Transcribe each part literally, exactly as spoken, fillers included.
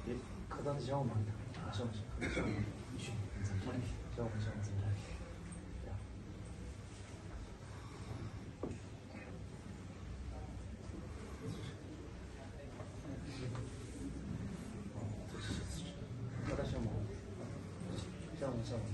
ཁ་བཏང་བྱ་བ་མ་རེད། བྱ་བ་བྱ་བ་བྱ་བ་མ་རེད། བྱ་བ་བྱ་བ་བྱ་བ། ཁ་བཏང་བྱ་བ་མ་རེད། བྱ་བ་བྱ་བ།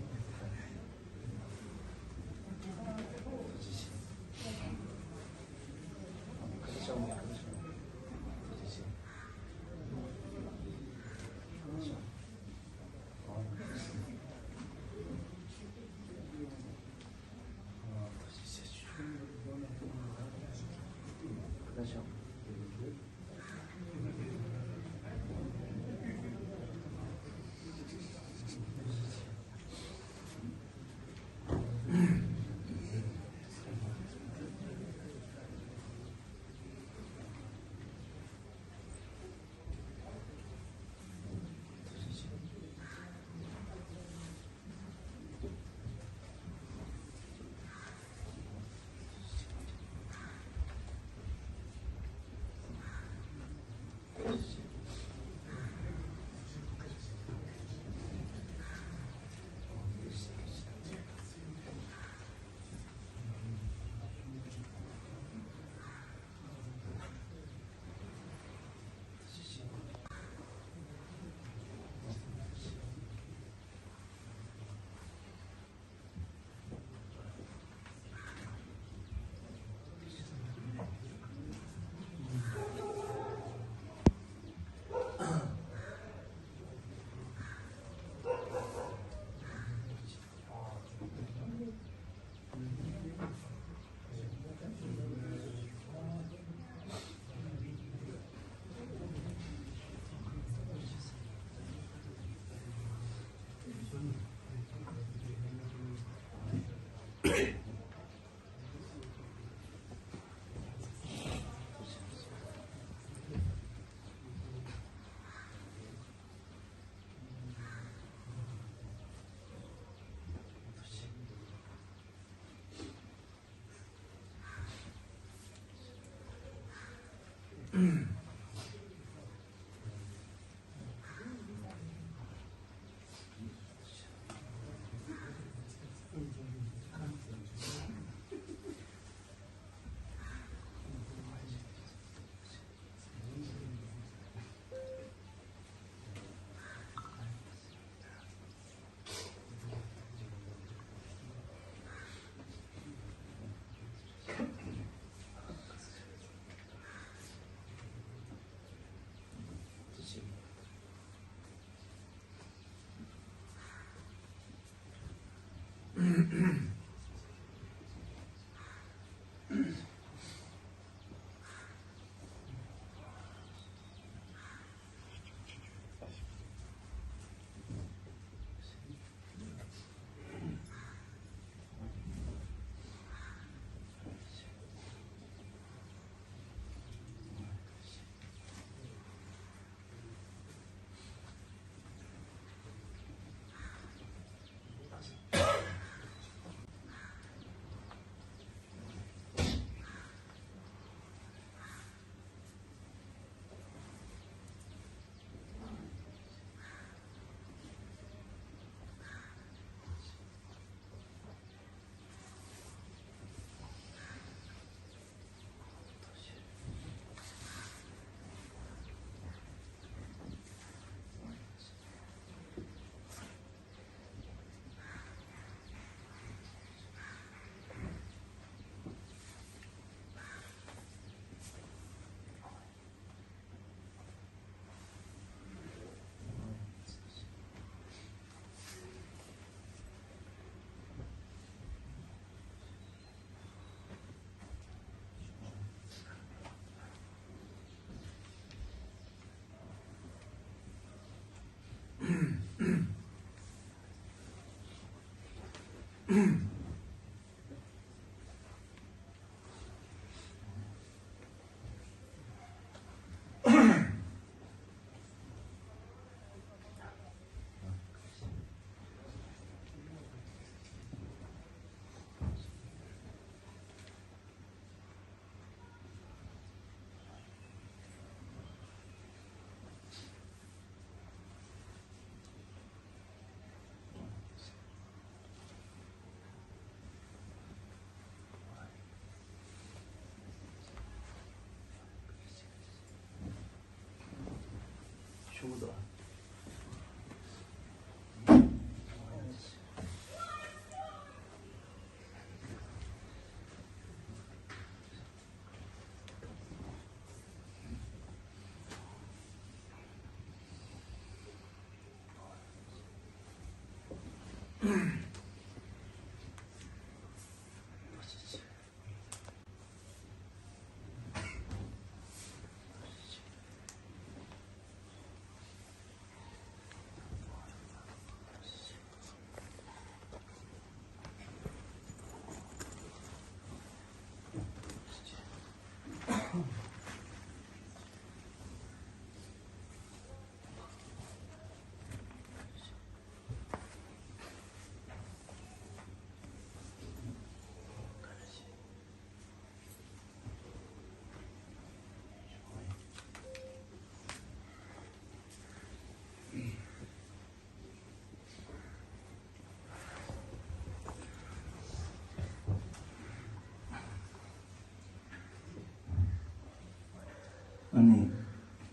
ཨ་ནི།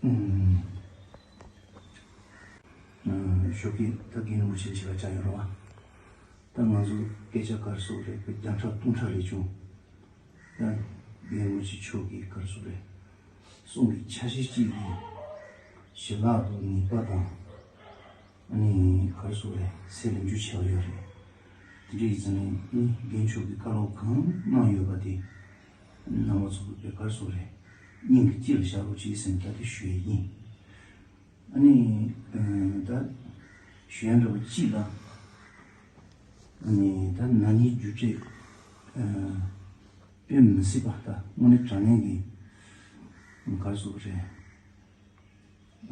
ཨུམ། ཨ། ཞོགས་ཀས་ད་རྒན་རིན་པོ་ཆེ་ཞིག་ལ་བཅར་ཡོད་རེད་བ། ད་ང་ཚོ་སྐད་ཆ་ག་རེ་ཟེར་དགོས་རེད། བརྒྱ་ཕྲག་སྟོང་ཕྲག་རེད་བྱུང་། ད་རྒན་རིན་པོ་ཆེ་མཆོག་གིས་ག་རེ་ཟེར་དགོས་རེད། གསུང་གི་ཆ་ཤས་གཅིག་གིས་ཞི་ལྷག་དང་ནུས་པ་དང་། ཨ་ནི་ག་རེ་ཟེར་དགོས་རེད། སེམས་ལ་འཇུ་ཆེ་བ་ཡོད་རེད། དེ་འདྲ་ཡིན་ཙང་ནི་ཨ་ནི་རྒན་མཆོག་གིས་བཀའ་སློབ་གང་གནང་ཡོད་པ་དེ་རྣམ་པ་ཚོ་གིས་ག་རེ་ཟེར་དགོས་རེད། སྙིང་གི་དཀྱིལ་ལ་བཞག་རོགས་གྱིས་ཟེར་ནས་ད་དེ་ཞུ་ཡས་ཡིན། ཨ་ནི། ཨ། ད་ཞུ་ཡ་འདྲ་པོ་གཅིག་ལ། ཨ་ནི་ད་ན་ནིང་རྒྱུ་འབྲས། ཨ། དཔེ་མི་སྲིད་པ། ད་དངོས་གནས་དྲང་གནས་ཀྱི་ག་རེ་ཟེར་དགོས་རེད།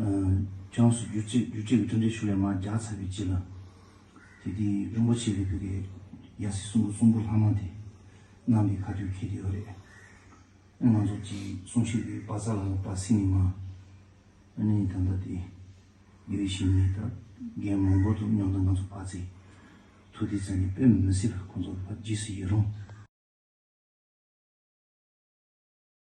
ཨ། ཅང་སུ་རྒྱུ་འབྲས་རྒྱུ་འབྲས་ཀྱི་འཕྲིན་ཕྲན་ཞུ་ལས་མ་རྒྱག་ཚར་བའི་རྗེས་ལ། དེ་དུས་རིན་པོ་ཆེ་གིས་བོད་ཀྱི་ཡབ་སྲས་གསུམ་པོ་གསུམ་པོ་ལྷ་མོ་དེ་གནང་བའི་ཁ་ཐུག་འཁེལ་བསྡད་ཡོད་རེད། ང་ཚོ་གི་གསུང་བཤད་ཀྱི་བག་ཚ་ལ་བག་ཚིག་ནི་མ། ཨ་ནི་ད་ལྟ་དེ་དགེ་བའི་བཤེས་གཉེན་ད་རྒན་མང་པོ་དང་མཉམ་དུ་ང་ཚོ་བག་ཚིག་ཐུག་དུས་ཙམ་ནས་དཔེ་མི་སྲིད་པ། ཁོང་ཚོ་ཕར་རྗེས་སུ་ཡི་རང་